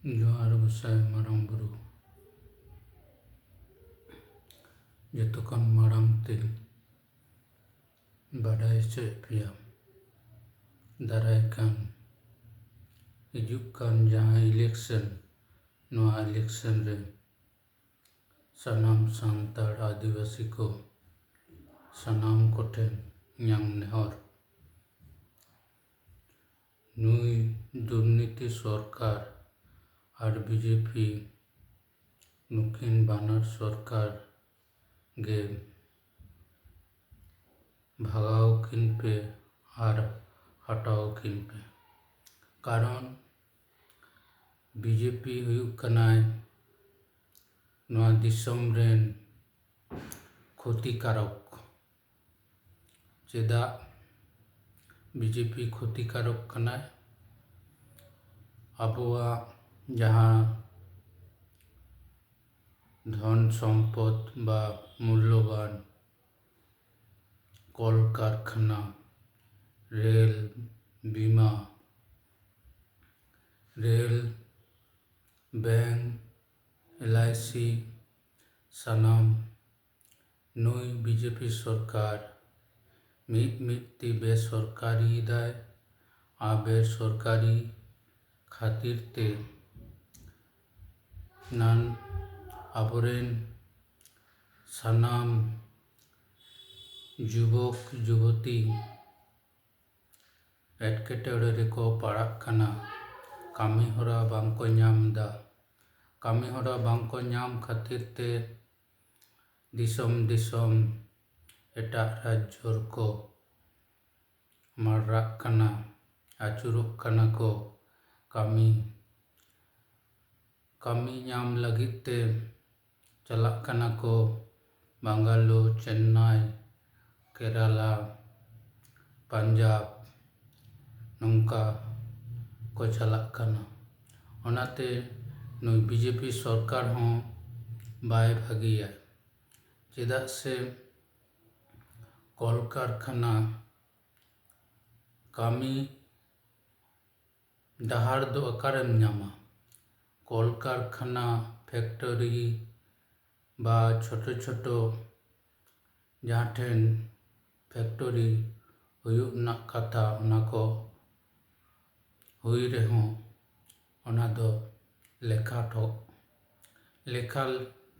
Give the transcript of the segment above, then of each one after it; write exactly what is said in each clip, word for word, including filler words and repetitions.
ᱡᱚᱦᱟᱨ ᱜᱚᱸᱥᱟᱭ ᱢᱟᱨᱟᱝ ᱵᱩᱨᱩ᱾ ᱡᱚᱛᱚ ᱠᱷᱚᱱ ᱢᱟᱲᱟᱝ ᱛᱮ ᱵᱟᱰᱟᱭ ᱦᱚᱪᱚᱭᱮᱫ ᱯᱮᱭᱟ, ᱫᱟᱨᱟᱭ ᱠᱟᱱ ᱦᱤᱡᱩᱜ ᱠᱟᱱ ᱡᱟᱦᱟᱸ election, ᱱᱚᱣᱟ election ᱨᱮ ᱥᱟᱱᱟᱢ ᱥᱟᱱᱛᱟᱲ ᱟᱹᱫᱤᱵᱟᱹᱥᱤ ᱠᱚ ᱥᱟᱱᱟᱢ ᱠᱚᱴᱷᱮᱱ ᱤᱧᱟᱹᱝ ᱱᱮᱦᱚᱨ, ᱱᱩᱭ ᱫᱩᱨᱱᱤᱛᱤ ᱥᱚᱨᱠᱟᱨ ᱟᱨ BJP, ᱱᱩᱠᱤᱱ ᱵᱟᱱᱟᱨ ᱥᱚᱨᱠᱟᱨ ᱜᱮ ᱵᱷᱟᱜᱟᱣ ᱠᱤᱱ ᱯᱮ ᱟᱨ ᱦᱟᱴᱟᱣ ᱠᱤᱱ ᱯᱮ᱾ ᱠᱟᱨᱚᱱ BJP ᱦᱩᱭᱩᱜ ᱠᱟᱱᱟᱭ ᱱᱚᱣᱟ ᱫᱤᱥᱚᱢ ᱨᱮᱱ ᱠᱷᱚᱛᱤᱠᱟᱨᱚᱠ᱾ ᱪᱮᱫᱟᱜ BJP ᱠᱷᱚᱛᱤᱠᱟᱨᱚᱠ ᱠᱟᱱᱟᱭ? ᱟᱵᱚᱣᱟᱜ ᱡᱟᱦᱟᱸ ᱫᱷᱚᱱ ᱥᱚᱢᱯᱚᱫ ᱵᱟ ᱢᱩᱞᱞᱚᱵᱟᱱ, ᱠᱚᱞ ᱠᱟᱨᱠᱷᱟᱱᱟ, ᱨᱮᱞ, ᱵᱤᱢᱟ, ᱨᱮᱞ, ᱵᱮᱝᱠ, LIC, ᱥᱟᱱᱟᱢ ᱱᱩᱭ BJP ᱥᱚᱨᱠᱟᱨ ᱢᱤᱫ ᱢᱤᱫ ᱛᱮ ᱵᱮᱥᱚᱨᱠᱟᱨᱤᱭᱮᱫᱟᱭ᱾ ᱟᱨ ᱵᱮᱥᱚᱨᱠᱟᱨᱤ ᱠᱷᱟᱹᱛᱤᱨ ᱛᱮ ᱱᱟᱱ ᱟᱵᱚᱨᱮᱱ ᱥᱟᱱᱟᱢ ᱡᱩᱵᱚᱠ ᱡᱩᱵᱚᱛᱤ ᱮᱴᱠᱮᱴᱚᱬᱮ ᱨᱮᱠᱚ ᱯᱟᱲᱟᱜ ᱠᱟᱱᱟ᱾ ᱠᱟᱹᱢᱤ ᱦᱚᱨᱟ ᱵᱟᱝᱠᱚ ᱧᱟᱢ ᱮᱫᱟ᱾ ᱠᱟᱹᱢᱤ ᱦᱚᱨᱟ ᱵᱟᱝᱠᱚ ᱧᱟᱢ ᱠᱷᱟᱹᱛᱤᱨ ᱛᱮ ᱫᱤᱥᱚᱢ ᱫᱤᱥᱚᱢ ᱮᱴᱟᱜ ᱨᱟᱡᱽᱡᱚ ᱨᱮᱠᱚ ᱢᱟᱰᱨᱟᱜ ᱠᱟᱱᱟ, ᱟᱹᱪᱩᱨᱚᱜ ᱠᱟᱱᱟ ᱠᱚ᱾ ᱠᱟᱹᱢᱤ, ᱠᱟᱹᱢᱤ ᱧᱟᱢ ᱞᱟᱹᱜᱤᱫ ᱛᱮ ᱪᱟᱞᱟᱜ ᱠᱟᱱᱟ ᱠᱚ ᱵᱟᱝᱜᱟᱞᱳᱨ, ᱪᱮᱱᱱᱟᱭ, ᱠᱮᱨᱟᱞᱟ, ᱯᱟᱧᱡᱟᱵᱽ, ᱱᱚᱝᱠᱟ ᱠᱚ ᱪᱟᱞᱟᱜ ᱠᱟᱱᱟ᱾ ᱚᱱᱟᱛᱮ ᱱᱩᱭ BJP ᱥᱚᱨᱠᱟᱨ ᱦᱚᱸ ᱵᱟᱭ ᱵᱷᱟᱹᱜᱤᱭᱟ᱾ ᱪᱮᱫᱟᱜ ᱥᱮ ᱠᱚᱞᱠᱟᱨᱠᱷᱟᱱᱟ, ᱠᱟᱹᱢᱤ ᱰᱟᱦᱟᱨ ᱫᱚ ᱚᱠᱟᱨᱮᱢ ᱧᱟᱢᱟ? ᱠᱚᱞᱠᱟᱨᱠᱷᱟᱱᱟ, ᱯᱷᱮᱠᱴᱚᱨᱤ ᱵᱟ ᱪᱷᱳᱴᱳ ᱪᱷᱳᱴᱳ ᱡᱟᱦᱟᱸ ᱴᱷᱮᱱ ᱯᱷᱮᱠᱴᱚᱨᱤ ᱦᱩᱭᱩᱜ ᱨᱮᱱᱟᱜ ᱠᱟᱛᱷᱟ, ᱚᱱᱟ ᱠᱚ ᱦᱩᱭ ᱨᱮᱦᱚᱸ ᱚᱱᱟ ᱫᱚ ᱞᱮᱠᱷᱟ ᱴᱷᱚᱜ, ᱞᱮᱠᱷᱟ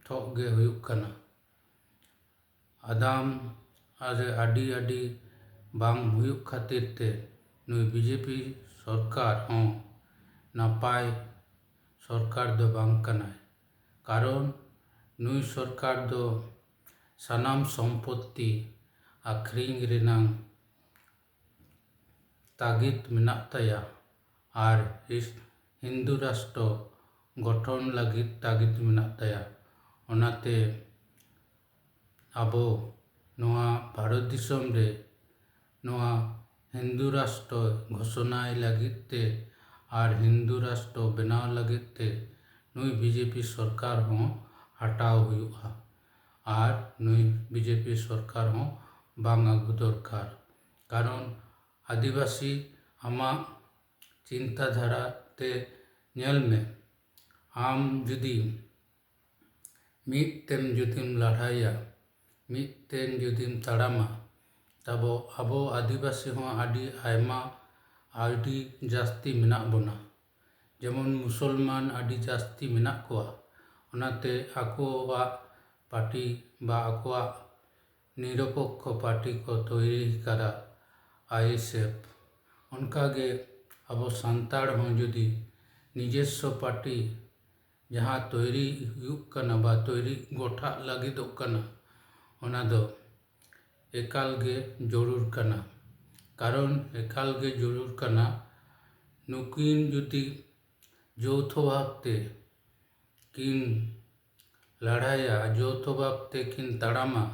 ᱴᱷᱚᱜ ᱜᱮ ᱦᱩᱭᱩᱜ ᱠᱟᱱᱟ᱾ ᱟᱫᱟᱢ ᱟᱨ ᱟᱹᱰᱤ ᱟᱹᱰᱤ ᱵᱟᱝ ᱦᱩᱭᱩᱜ ᱠᱷᱟᱹᱛᱤᱨ ᱛᱮ ᱱᱩᱭ ᱵᱤᱡᱮᱯᱤ ᱥᱚᱨᱠᱟᱨ ᱦᱚᱸ ᱱᱟᱯᱟᱭ ᱥᱚᱨᱠᱟᱨ ᱫᱚ ᱵᱟᱝ ᱠᱟᱱᱟᱭ᱾ ᱠᱟᱨᱚᱱ ᱱᱩᱭ ᱥᱚᱨᱠᱟᱨ ᱫᱚ ᱥᱟᱱᱟᱢ ᱥᱚᱢᱯᱚᱛᱛᱤ ᱟᱹᱠᱷᱨᱤᱧ ᱨᱮᱱᱟᱝ ᱛᱟᱹᱜᱤᱫ ᱢᱮᱱᱟᱜ ᱛᱟᱭᱟ ᱟᱨ ᱦᱤᱥ-, ᱦᱤᱱᱫᱩ ᱨᱟᱥᱴᱨᱚ ᱜᱚᱴᱷᱚᱱ ᱞᱟᱹᱜᱤᱫ ᱛᱟᱹᱜᱤᱫ ᱢᱮᱱᱟᱜ ᱛᱟᱭᱟ᱾ ᱚᱱᱟᱛᱮ ᱟᱵᱚ ᱱᱚᱣᱟ ᱵᱷᱟᱨᱚᱛ ᱫᱤᱥᱚᱢ ᱨᱮ ᱱᱚᱣᱟ ᱦᱤᱱᱫᱩ ᱨᱟᱥᱴᱨᱚ ᱜᱷᱳᱥᱚᱱᱟᱭ ᱞᱟᱹᱜᱤᱫ ᱛᱮ ᱟᱨ ᱦᱤᱱᱫᱩ ᱨᱟᱥᱴᱨᱚ ᱵᱮᱱᱟᱣ ᱞᱟᱹᱜᱤᱫ ᱛᱮ ᱱᱩᱭ ᱵᱤᱡᱮᱯᱤ ᱥᱚᱨᱠᱟᱨ ᱦᱚᱸ ᱦᱟᱴᱟᱣ ᱦᱩᱭᱩᱜᱼᱟ ᱟᱨ ᱱᱩᱭ ᱵᱤᱡᱮᱯᱤ ᱥᱚᱨᱠᱟᱨ ᱦᱚᱸ ᱵᱟᱝ ᱟᱹᱜᱩ ᱫᱚᱨᱠᱟᱨ᱾ ᱠᱟᱨᱚᱱ ᱟᱹᱫᱤᱵᱟᱹᱥᱤ, ᱟᱢᱟᱜ ᱪᱤᱱᱛᱟ ᱫᱷᱟᱨᱟ ᱛᱮ ᱧᱮᱞ ᱢᱮ, ᱟᱢ ᱡᱩᱫᱤ ᱢᱤᱫ ᱛᱮᱢ ᱡᱩᱫᱤᱢ ᱞᱟᱲᱦᱟᱭᱟ, ᱢᱤᱫ ᱛᱮᱢ ᱡᱩᱫᱤᱢ ᱛᱟᱲᱟᱢᱟ, ᱛᱟᱵᱚ ᱟᱵᱚ ᱟᱹᱫᱤᱵᱟᱹᱥᱤ ᱦᱚᱸ ᱟᱹᱰᱤ ᱟᱭᱢᱟ, ᱟᱹᱰᱤ ᱡᱟᱹᱥᱛᱤ ᱢᱮᱱᱟᱜ ᱵᱚᱱᱟ᱾ ᱡᱮᱢᱚᱱ ᱢᱩᱥᱚᱞᱢᱟᱱ ᱟᱹᱰᱤ ᱡᱟᱹᱥᱛᱤ ᱢᱮᱱᱟᱜ ᱠᱚᱣᱟ, ᱚᱱᱟᱛᱮ ᱟᱠᱚᱣᱟᱜ ᱯᱟᱨᱴᱤ ᱵᱟ ᱟᱠᱚᱣᱟᱜ ᱱᱤᱨᱚᱯᱮᱠᱠᱷᱚ ᱯᱟᱨᱴᱤ ᱠᱚ ᱛᱚᱭᱨᱤ ᱟᱠᱟᱫᱟ, ᱟᱭᱮᱥᱮᱯᱷ᱾ ᱚᱱᱠᱟᱜᱮ ᱟᱵᱚ ᱥᱟᱱᱛᱟᱲ ᱦᱚᱸ ᱡᱩᱫᱤ ᱱᱤᱡᱮᱥᱥᱚ ᱯᱟᱨᱴᱤ ᱡᱟᱦᱟᱸ ᱛᱚᱭᱨᱤ ᱦᱩᱭᱩᱜ ᱠᱟᱱᱟ ᱵᱟ ᱛᱚᱭᱨᱤ ᱜᱚᱴᱷᱟᱜ ᱞᱟᱹᱜᱤᱫᱚᱜ ᱠᱟᱱᱟ, ᱚᱱᱟ ᱫᱚ ᱮᱠᱟᱞ ᱜᱮ ᱡᱟᱹᱨᱩᱲ ᱠᱟᱱᱟ᱾ ᱠᱟᱨᱚᱱ ᱮᱠᱟᱞ ᱜᱮ ᱡᱟᱹᱨᱩᱲ ᱠᱟᱱᱟ, ᱱᱩᱠᱤᱱ ᱡᱩᱫᱤ ᱡᱳᱣᱛᱷᱚ ᱵᱷᱟᱵᱽ ᱛᱮ ᱠᱤᱱ ᱞᱟᱲᱦᱟᱭᱟ, ᱡᱳᱣᱛᱷᱚ ᱵᱷᱟᱵᱽ ᱛᱮ ᱠᱤᱱ ᱛᱟᱲᱟᱢᱟ,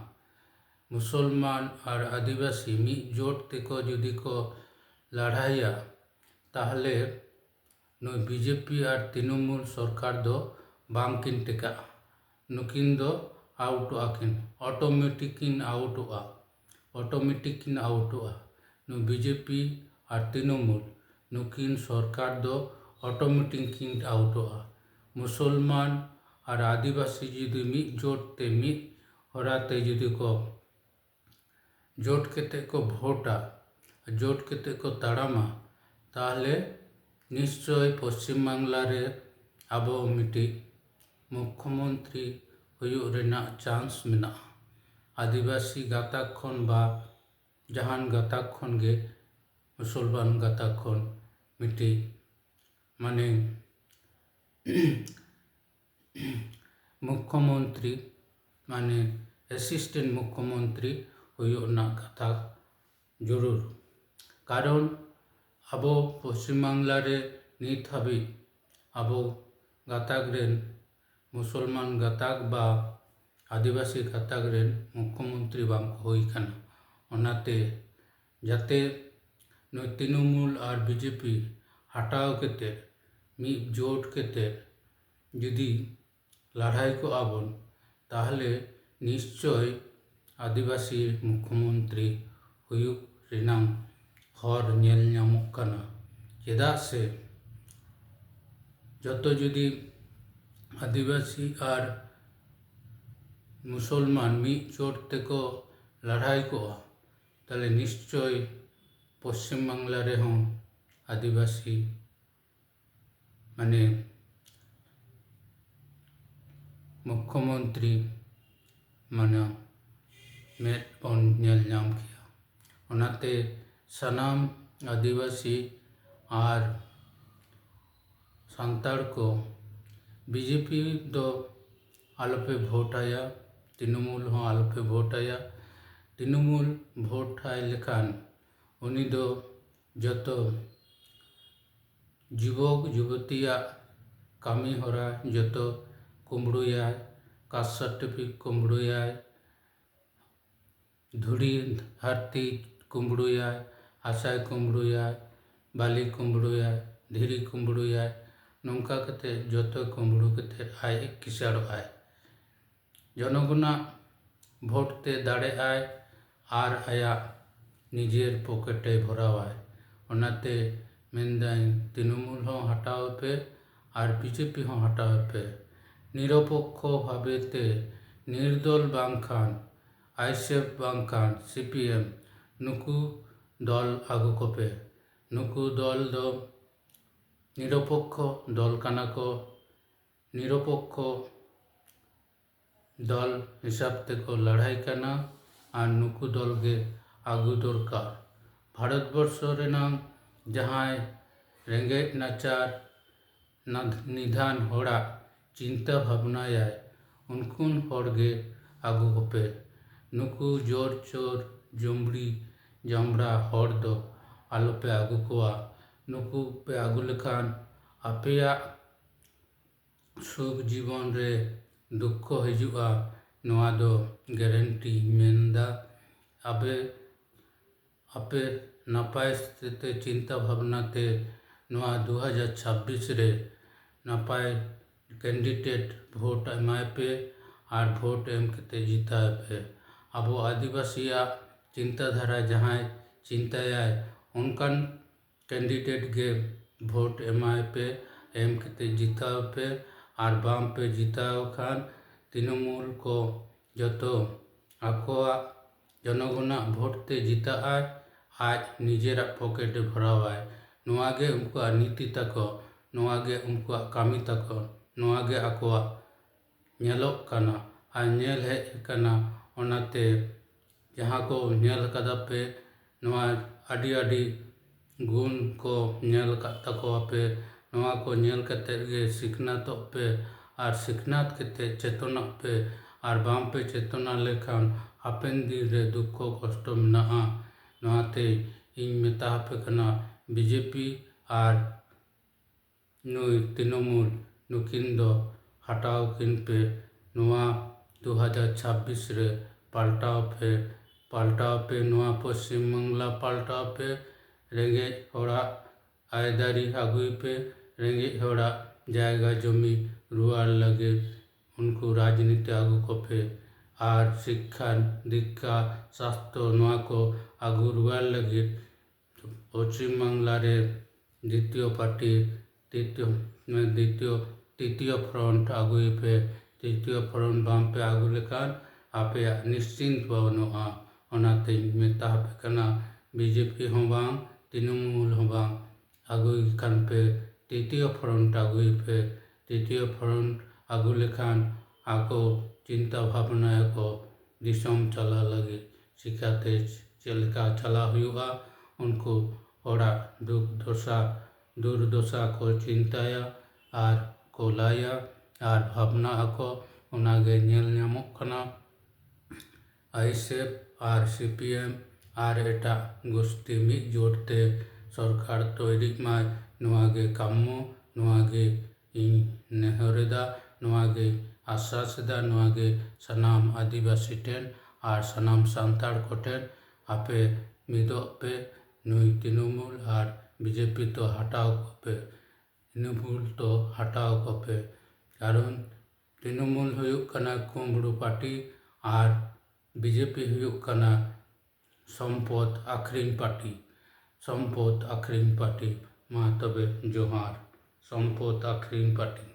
ᱢᱩᱥᱚᱞᱢᱟᱱ ᱟᱨ ᱟᱹᱫᱤᱵᱟᱹᱥᱤ ᱢᱤᱫ ᱡᱳᱴ ᱛᱮᱠᱚ ᱡᱩᱫᱤ ᱠᱚ ᱞᱟᱲᱦᱟᱭᱟ, ᱛᱟᱦᱞᱮ ᱱᱩᱭ ᱵᱤᱡᱮᱯᱤ ᱟᱨ ᱛᱨᱤᱱᱚᱢᱩᱞ ᱥᱚᱨᱠᱟᱨ ᱫᱚ ᱵᱟᱝ ᱠᱤᱱ ᱴᱮᱠᱟᱜᱼᱟ᱾ ᱱᱩᱠᱤᱱ ᱫᱚ ᱟᱣᱩᱴᱚᱜᱼᱟ ᱠᱤᱱ, ᱚᱴᱳᱢᱮᱴᱤᱠ ᱠᱤᱱ ᱟᱣᱩᱴᱚᱜᱼᱟ, ᱚᱴᱳᱢᱮᱴᱤᱠ ᱠᱤᱱ ᱟᱣᱩᱴᱚᱜᱼᱟ᱾ ᱱᱩᱭ ᱵᱤᱡᱮᱯᱤ ᱟᱨ ᱛᱨᱤᱱᱚᱢᱩᱞ ᱱᱩᱠᱤᱱ ᱥᱚᱨᱠᱟᱨ ᱫᱚ ᱚᱴᱳᱢᱮᱴᱤᱠ ᱠᱤᱱ ᱟᱣᱩᱴᱚᱜᱼᱟ᱾ ᱢᱩᱥᱚᱞᱢᱟᱱ ᱟᱨ ᱟᱹᱫᱤᱵᱟᱹᱥᱤ ᱡᱩᱫᱤ ᱢᱤᱫ ᱡᱳᱴ ᱛᱮ ᱢᱤᱫ ᱦᱚᱨᱟ ᱛᱮ ᱡᱩᱫᱤ ᱠᱚ ᱡᱳᱴ ᱠᱟᱛᱮ ᱠᱚ ᱵᱷᱳᱴᱟ, ᱡᱳᱴ ᱠᱟᱛᱮ ᱠᱚ ᱛᱟᱲᱟᱢᱟ, ᱛᱟᱦᱚᱞᱮ ᱱᱤᱥᱪᱚᱭ ᱯᱚᱥᱪᱤᱢ ᱵᱟᱝᱞᱟ ᱨᱮ ᱟᱵᱚ ᱢᱤᱫᱴᱤᱡ ᱢᱩᱠᱠᱷᱚᱢᱚᱱᱛᱨᱤ ᱦᱩᱭᱩᱜ ᱨᱮᱱᱟᱜ ᱪᱟᱱᱥ ᱢᱮᱱᱟᱜᱼᱟ᱾ ᱟᱹᱫᱤᱵᱟᱹᱥᱤ ᱜᱟᱛᱟᱠ ᱠᱷᱚᱱ ᱵᱟ ᱡᱟᱦᱟᱱ ᱜᱟᱛᱟᱠ ᱠᱷᱚᱱ ᱜᱮ, ᱢᱩᱥᱚᱞᱢᱟᱱ ᱜᱟᱛᱟᱠ ᱠᱷᱚᱱ ᱢᱤᱫᱴᱤᱡ ᱢᱟᱱᱮ ᱢᱩᱠᱠᱷᱚᱢᱚᱱᱛᱨᱤ ᱢᱟᱱᱮ ᱮᱥᱤᱥᱴᱮᱱᱴ ᱢᱩᱠᱠᱷᱚᱢᱚᱱᱛᱨᱤ ᱦᱩᱭᱩᱜ ᱨᱮᱱᱟᱜ ᱠᱟᱛᱷᱟ ᱡᱚᱨᱩᱨ᱾ ᱠᱟᱨᱚᱱ ᱟᱵᱚ ᱯᱚᱥᱪᱤᱢ ᱵᱟᱝᱞᱟ ᱨᱮ ᱱᱤᱛ ᱦᱟᱹᱵᱤᱡ ᱟᱵᱚ ᱜᱟᱛᱟᱠ ᱨᱮᱱ ᱢᱩᱥᱚᱞᱢᱟᱱ ᱜᱟᱛᱟᱠ ᱵᱟ ᱟᱹᱫᱤᱵᱟᱹᱥᱤ ᱜᱟᱛᱟᱠ ᱨᱮᱱ ᱢᱩᱠᱠᱷᱚᱢᱚᱱᱛᱨᱤ ᱵᱟᱝ ᱠᱚ ᱦᱩᱭ ᱟᱠᱟᱱᱟ᱾ ᱚᱱᱟᱛᱮ ᱡᱟᱛᱮ ᱱᱩᱭ ᱛᱨᱤᱱᱚᱢᱩᱞ ᱟᱨ ᱵᱤᱡᱮᱯᱤ ᱦᱟᱴᱟᱣ ᱠᱟᱛᱮ ᱢᱤᱫ ᱡᱳᱴ ᱠᱟᱛᱮ ᱡᱩᱫᱤ ᱞᱟᱹᱲᱦᱟᱹᱭ ᱠᱚᱜᱼᱟ ᱵᱚᱱ, ᱛᱟᱦᱚᱞᱮ ᱱᱤᱥᱪᱚᱭ ᱟᱹᱫᱤᱵᱟᱹᱥᱤ ᱢᱩᱠᱠᱷᱚᱢᱚᱱᱛᱨᱤ ᱦᱩᱭᱩᱜ ᱨᱮᱱᱟᱝ ᱦᱚᱨ ᱧᱮᱞ ᱧᱟᱢᱚᱜ ᱠᱟᱱᱟ᱾ ᱪᱮᱫᱟᱜ ᱥᱮ ᱡᱚᱛᱚ ᱡᱩᱫᱤ ᱟᱹᱫᱤᱵᱟᱹᱥᱤ ᱟᱨ ᱢᱩᱥᱚᱞᱢᱟᱱ ᱢᱤᱫ ᱡᱳᱴ ᱛᱮᱠᱚ ᱞᱟᱹᱲᱦᱟᱹᱭ ᱠᱚᱜᱼᱟ, ᱛᱟᱦᱚᱞᱮ ᱱᱤᱥᱪᱚᱭ ᱯᱚᱥᱪᱤᱢ ᱵᱟᱝᱞᱟ ᱨᱮᱦᱚᱸ ᱟᱹᱫᱤᱵᱟᱹᱥᱤ ᱢᱟᱱᱮ ᱢᱩᱠᱠᱷᱚᱢᱚᱱᱛᱨᱤ ᱢᱟᱱᱮ ᱢᱮᱫ ᱵᱚᱱ ᱧᱮᱞ ᱧᱟᱢ ᱠᱮᱭᱟ᱾ ᱚᱱᱟᱛᱮ ᱥᱟᱱᱟᱢ ᱟᱹᱫᱤᱵᱟᱹᱥᱤ ᱟᱨ ᱥᱟᱱᱛᱟᱲ ᱠᱚ ᱵᱤᱡᱮᱯᱤ ᱫᱚ ᱟᱞᱚᱯᱮ ᱵᱷᱳᱴ ᱟᱭᱟ, ᱛᱨᱤᱱᱚᱢᱩᱞ ᱦᱚᱸ ᱟᱞᱚᱯᱮ ᱵᱷᱳᱴ ᱟᱭᱟ᱾ ᱛᱨᱤᱱᱚᱢᱩᱞ ᱵᱷᱳᱴ ᱟᱭ ᱞᱮᱠᱷᱟᱱ ᱩᱱᱤ ᱫᱚ ᱡᱚᱛᱚ ᱡᱩᱵᱚᱠ ᱡᱩᱵᱚᱛᱤᱭᱟᱜ ᱠᱟᱹᱢᱤ ᱦᱚᱨᱟ ᱡᱚᱛᱚ ᱠᱩᱢᱵᱽᱲᱩᱭᱟᱭ, ᱠᱟᱥᱴ ᱥᱟᱨᱴᱤᱯᱷᱤᱠᱮᱴ ᱠᱩᱢᱵᱽᱲᱩᱭᱟᱭ, ᱫᱷᱩᱲᱤ ᱫᱷᱟᱹᱨᱛᱤ ᱠᱩᱢᱵᱽᱲᱩᱭᱟᱭ, ᱦᱟᱥᱟᱭ ᱠᱩᱢᱵᱽᱲᱩᱭᱟᱭ, ᱵᱟᱞᱤ ᱠᱩᱢᱵᱽᱲᱩᱭᱟᱭ, ᱫᱷᱤᱨᱤ ᱠᱩᱢᱵᱽᱲᱩᱭᱟᱭ, ᱱᱚᱝᱠᱟ ᱠᱟᱛᱮ ᱡᱚᱛᱚ ᱠᱩᱢᱵᱽᱲᱩ ᱠᱟᱛᱮ ᱟᱡ ᱠᱤᱥᱟᱹᱲᱚᱜ ᱟᱭ᱾ ᱡᱚᱱᱚᱜᱚᱱᱟᱜ ᱵᱷᱳᱴ ᱛᱮ ᱫᱟᱲᱮᱜ ᱟᱭ ᱟᱨ ᱟᱭᱟᱜ ᱱᱤᱡᱮᱨ ᱯᱚᱠᱮᱴᱮ ᱵᱷᱚᱨᱟᱣᱟᱭ᱾ ᱚᱱᱟᱛᱮ ᱢᱮᱱᱫᱟᱹᱧ, ᱛᱨᱤᱱᱚᱢᱩᱞ ᱦᱚᱸ ᱦᱟᱴᱟᱣ ᱯᱮ ᱟᱨ ᱵᱤᱡᱮᱯᱤ ᱦᱚᱸ ᱦᱟᱴᱟᱣ ᱯᱮ᱾ ᱱᱤᱨᱚᱯᱚᱠᱠᱷᱚ ᱵᱷᱟᱵᱮ ᱛᱮ ᱱᱤᱨᱫᱚᱞ ᱵᱟᱝᱠᱷᱟᱱ ᱟᱭᱥᱮᱯ ᱵᱟᱝᱠᱷᱟᱱ ᱥᱤᱯᱤᱮᱢ, ᱱᱩᱠᱩ ᱫᱚᱞ ᱟᱹᱜᱩ ᱠᱚᱯᱮ᱾ ᱱᱩᱠᱩ ᱫᱚᱞ ᱫᱚ ᱱᱤᱨᱚᱯᱚᱠᱠᱷᱚ ᱫᱚᱞ ᱠᱟᱱᱟ ᱠᱚ᱾ ᱱᱤᱨᱚᱯᱚᱠᱠᱷᱚ ᱫᱚᱞ ᱦᱤᱥᱟᱹᱵ ᱛᱮᱠᱚ ᱞᱟᱹᱲᱦᱟᱹᱭ ᱠᱟᱱᱟ ᱟᱨ ᱱᱩᱠᱩ ᱫᱚᱞ ᱜᱮ ᱟᱹᱜᱩ ᱫᱚᱨᱠᱟᱨ᱾ ᱵᱷᱟᱨᱚᱛ ᱵᱚᱨᱥᱚ ᱨᱮᱱᱟᱝ ᱡᱟᱦᱟᱸᱭ ᱨᱮᱸᱜᱮᱡ ᱱᱟᱪᱟᱨ ᱱᱟᱫ-, ᱱᱤᱫᱷᱟᱱ ᱦᱚᱲᱟᱜ ᱪᱤᱱᱛᱟᱹ ᱵᱷᱟᱵᱽᱱᱟᱭᱟᱭ, ᱩᱱᱠᱩᱱ ᱦᱚᱲ ᱜᱮ ᱟᱹᱜᱩ ᱠᱚᱯᱮ᱾ ᱱᱩᱠᱩ ᱡᱳᱨ ᱪᱳᱨ ᱡᱩᱢᱲᱤ ᱡᱟᱢᱲᱟ ᱦᱚᱲ ᱫᱚ ᱟᱞᱚᱯᱮ ᱟᱹᱜᱩ ᱠᱚᱣᱟ᱾ ᱱᱩᱠᱩ ᱯᱮ ᱟᱹᱜᱩ ᱞᱮᱠᱷᱟᱱ ᱟᱯᱮᱭᱟᱜ ᱥᱩᱠ ᱡᱤᱵᱚᱱ ᱨᱮ ᱫᱩᱠᱠᱷᱚ ᱦᱤᱡᱩᱜᱼᱟ, ᱱᱚᱣᱟ ᱫᱚ ᱜᱮᱨᱮᱱᱴᱤᱧ ᱢᱮᱱᱫᱟ᱾ ᱟᱯᱮ, ᱟᱯᱮ ᱱᱟᱯᱟᱭ ᱛᱮ ᱪᱤᱱᱛᱟ ᱵᱷᱟᱵᱽᱱᱟ ᱛᱮ ᱱᱚᱣᱟ ᱫᱩ ᱦᱟᱡᱟᱨ ᱪᱷᱟᱵᱵᱤᱥ ᱨᱮ ᱱᱟᱯᱟᱭ ᱠᱮᱱᱰᱤᱰᱮᱴ ᱵᱷᱳᱴ ᱮᱢᱟᱭ ᱯᱮ ᱟᱨ ᱵᱷᱳᱴ ᱮᱢ ᱠᱟᱛᱮ ᱡᱤᱛᱟᱹᱣ ᱯᱮ᱾ ᱟᱵᱚ ᱟᱹᱫᱤᱵᱟᱹᱥᱤᱭᱟᱜ ᱪᱤᱱᱛᱟᱹ ᱫᱷᱟᱨᱟ ᱡᱟᱦᱟᱸᱭ ᱪᱤᱱᱛᱟᱹᱭᱟᱭ, ᱚᱱᱠᱟᱱ ᱠᱮᱱᱰᱤᱰᱮᱴ ᱜᱮ ᱵᱷᱳᱴ ᱮᱢᱟᱭ ᱯᱮ, ᱮᱢ ᱠᱟᱛᱮ ᱡᱤᱛᱟᱹᱣ ᱯᱮ᱾ ᱟᱨ ᱵᱟᱝ ᱯᱮ ᱡᱤᱛᱟᱹᱣ ᱠᱷᱟᱱ ᱛᱤᱱᱚᱢᱩᱞ ᱠᱚ ᱡᱚᱛᱚ ᱟᱠᱚᱣᱟᱜ ᱡᱚᱱᱚᱜᱚᱱᱟᱜ ᱵᱷᱳᱴ ᱛᱮ ᱡᱤᱛᱟᱹᱜ ᱟᱭ, ᱟᱡ ᱱᱤᱡᱮᱨᱟᱜ ᱯᱚᱠᱮᱴ ᱮ ᱵᱷᱚᱨᱟᱣᱟᱭ᱾ ᱱᱚᱣᱟ ᱜᱮ ᱩᱱᱠᱩᱣᱟᱜ ᱱᱤᱛᱤ ᱛᱟᱠᱚ, ᱱᱚᱣᱟ ᱜᱮ ᱩᱱᱠᱩᱣᱟᱜ ᱠᱟᱹᱢᱤ ᱛᱟᱠᱚ, ᱱᱚᱣᱟ ᱜᱮ ᱟᱠᱚᱣᱟᱜ ᱧᱮᱞᱚᱜ ᱠᱟᱱᱟ ᱟᱨ ᱧᱮᱞ ᱦᱮᱡ ᱟᱠᱟᱱᱟ᱾ ᱚᱱᱟᱛᱮ ᱡᱟᱦᱟᱸ ᱠᱚ ᱧᱮᱞ ᱠᱟᱫᱟ ᱯᱮ, ᱱᱚᱣᱟ ᱟᱹᱰᱤ ᱟᱹᱰᱤ ᱜᱩᱱ ᱠᱚ ᱧᱮᱞ ᱟᱠᱟᱫ ᱛᱟᱠᱚᱣᱟ ᱯᱮ᱾ ᱱᱚᱣᱟ ᱠᱚ ᱧᱮᱞ ᱠᱟᱛᱮᱫ ᱜᱮ ᱥᱤᱠᱷᱱᱟᱹᱛᱚᱜ ᱯᱮ ᱟᱨ ᱥᱤᱠᱷᱱᱟᱹᱛ ᱠᱟᱛᱮᱫ ᱪᱮᱛᱚᱱᱚᱜ ᱯᱮ᱾ ᱟᱨ ᱵᱟᱝ ᱯᱮ ᱪᱮᱛᱚᱱᱟ ᱞᱮᱠᱷᱟᱱ ᱦᱟᱯᱮᱱ ᱫᱤᱱ ᱨᱮ ᱫᱩᱠᱠᱷᱚ ᱠᱚᱥᱴᱚ ᱢᱮᱱᱟᱜᱼᱟ᱾ ᱱᱚᱣᱟᱛᱮ ᱤᱧ ᱢᱮᱛᱟ ᱟᱯᱮ ᱠᱟᱱᱟ, ᱵᱤᱡᱮᱯᱤ ᱟᱨ ᱱᱩᱭ ᱛᱨᱤᱱᱚᱢᱩᱞ, ᱱᱩᱠᱤᱱ ᱫᱚ ᱦᱟᱴᱟᱣ ᱠᱤᱱ ᱯᱮ᱾ ᱱᱚᱣᱟ ᱫᱩ ᱦᱟᱡᱟᱨ ᱪᱷᱟᱵᱵᱤᱥ ᱨᱮ ᱯᱟᱞᱴᱟᱣ ᱯᱮ, ᱯᱟᱞᱴᱟᱣ ᱯᱮ, ᱱᱚᱣᱟ ᱯᱚᱥᱪᱤᱢ ᱵᱟᱝᱞᱟ ᱯᱟᱞᱴᱟᱣ ᱯᱮ᱾ ᱨᱮᱸᱜᱮᱡ ᱦᱚᱲᱟᱜ ᱟᱹᱭᱫᱟᱹᱨᱤ ᱟᱹᱜᱩᱭ ᱯᱮ, ᱨᱮᱸᱜᱮᱡ ᱦᱚᱲᱟᱜ ᱡᱟᱭᱜᱟ ᱡᱚᱢᱤ ᱨᱩᱣᱟᱹᱲ ᱞᱟᱹᱜᱤᱫ ᱩᱱᱠᱩ ᱨᱟᱡᱽᱱᱤᱛᱤ ᱟᱹᱜᱩ ᱠᱚᱯᱮ᱾ ᱟᱨ ᱥᱤᱠᱠᱷᱟ, ᱫᱤᱠᱠᱷᱟ, ᱥᱟᱥᱛᱷᱚ, ᱱᱚᱣᱟ ᱠᱚ ᱟᱹᱜᱩ ᱨᱩᱣᱟᱹᱲ ᱞᱟᱹᱜᱤᱫ ᱯᱚᱪᱷᱤᱢ ᱵᱟᱝᱞᱟ ᱨᱮ ᱫᱤᱛᱤᱭᱚ ᱯᱟᱨᱴᱤ, ᱛᱤᱛᱤᱭᱚ ᱫᱤᱛᱤᱭᱚ ᱛᱨᱤᱛᱤᱭᱚ ᱯᱷᱨᱚᱱᱴ ᱟᱹᱜᱩᱭ ᱯᱮ᱾ ᱛᱨᱤᱛᱤᱭᱚ ᱯᱷᱨᱚᱱᱴ ᱵᱟᱝ ᱯᱮ ᱟᱹᱜᱩ ᱞᱮᱠᱷᱟᱱ ᱟᱯᱮᱭᱟᱜ ᱱᱤᱥᱪᱤᱱᱛ ᱵᱟᱹᱱᱩᱜᱼᱟ᱾ ᱚᱱᱟᱛᱮᱧ ᱢᱮᱛᱟ ᱟᱯᱮ ᱠᱟᱱᱟ, ᱵᱤᱡᱮᱯᱤ ᱦᱚᱸ ᱵᱟᱝ, ᱛᱨᱤᱱᱚᱢᱩᱞ ᱦᱚᱸ ᱵᱟᱝ, ᱟᱹᱜᱩᱭ ᱠᱷᱟᱱ ᱯᱮ ᱛᱨᱤᱛᱤᱭᱚ ᱯᱷᱨᱚᱱᱴ ᱟᱹᱜᱩᱭ ᱯᱮ᱾ ᱛᱨᱤᱛᱤᱭᱚ ᱯᱷᱨᱚᱱᱴ ᱟᱹᱜᱩ ᱞᱮᱠᱷᱟᱱ ᱟᱠᱚ ᱪᱤᱱᱛᱟ ᱵᱷᱟᱵᱽᱱᱟᱭᱟᱠᱚ ᱫᱤᱥᱚᱢ ᱪᱟᱞᱟᱣ ᱞᱟᱹᱜᱤᱫ, ᱪᱤᱠᱟᱹᱛᱮ ᱪᱮᱫ ᱞᱮᱠᱟ ᱪᱟᱞᱟᱣ ᱦᱩᱭᱩᱜᱼᱟ, ᱩᱱᱠᱩ ᱦᱚᱲᱟᱜ ᱫᱩᱠ ᱫᱚᱥᱟ ᱫᱩᱨᱫᱚᱥᱟ ᱠᱚ ᱪᱤᱱᱛᱟᱹᱭᱟ ᱟᱨ ᱠᱚ ᱞᱟᱹᱭᱟ ᱟᱨ ᱵᱷᱟᱵᱽᱱᱟ ᱟᱠᱚ᱾ ᱚᱱᱟᱜᱮ ᱧᱮᱞ ᱧᱟᱢᱚᱜ ᱠᱟᱱᱟ᱾ ᱟᱭᱮᱥᱮᱯᱷ ᱟᱨ ᱥᱤᱯᱤᱮᱢ ᱟᱨ ᱮᱴᱟᱜ ᱜᱩᱥᱴᱤ ᱢᱤᱫ ᱡᱳᱴ ᱛᱮ ᱥᱚᱨᱠᱟᱨ ᱛᱳᱭᱨᱤᱜ ᱢᱟᱭ, ᱱᱚᱣᱟ ᱜᱮ ᱠᱟᱢᱢᱚ, ᱱᱚᱣᱟ ᱜᱮ ᱤᱧ ᱱᱮᱦᱚᱨ ᱮᱫᱟ, ᱱᱚᱣᱟ ᱜᱮ ᱟᱥᱥᱟᱥ ᱮᱫᱟ, ᱱᱚᱣᱟ ᱜᱮ ᱥᱟᱱᱟᱢ ᱟᱹᱫᱤᱵᱟᱹᱥᱤ ᱴᱷᱮᱱ ᱟᱨ ᱥᱟᱱᱟᱢ ᱥᱟᱱᱛᱟᱲ ᱠᱚᱴᱷᱮᱱ, ᱟᱯᱮ ᱢᱤᱫᱚᱜ ᱯᱮ, ᱱᱩᱭ ᱛᱨᱤᱱᱚᱢᱩᱞ ᱟᱨ ᱵᱤᱡᱮᱯᱤ ᱫᱚ ᱦᱟᱴᱟᱣ ᱠᱚᱯᱮ, ᱛᱨᱤᱱᱚᱢᱩᱞ ᱫᱚ ᱦᱟᱴᱟᱣ ᱠᱚᱯᱮ᱾ ᱠᱟᱨᱚᱱ ᱛᱨᱤᱱᱚᱢᱩᱞ ᱦᱩᱭᱩᱜ ᱠᱟᱱᱟ ᱠᱩᱢᱵᱽᱲᱩ ᱯᱟᱨᱴᱤ ᱟᱨ ᱵᱤᱡᱮᱯᱤ ᱦᱩᱭᱩᱜ ᱠᱟᱱᱟ ᱥᱚᱢᱯᱚᱫ ᱟᱹᱠᱷᱨᱤᱧ ᱯᱟᱨᱴᱤ᱾ ᱥᱚᱢᱯᱚᱫ ᱟᱹᱠᱷᱨᱤᱧ ᱯᱟᱨᱴᱤ᱾ ᱢᱟ ᱛᱚᱵᱮ ᱡᱚᱦᱟᱨ᱾ ᱥᱚᱢᱯᱚᱫ ᱟᱹᱠᱷᱨᱤᱧ ᱯᱟᱨᱴᱤ᱾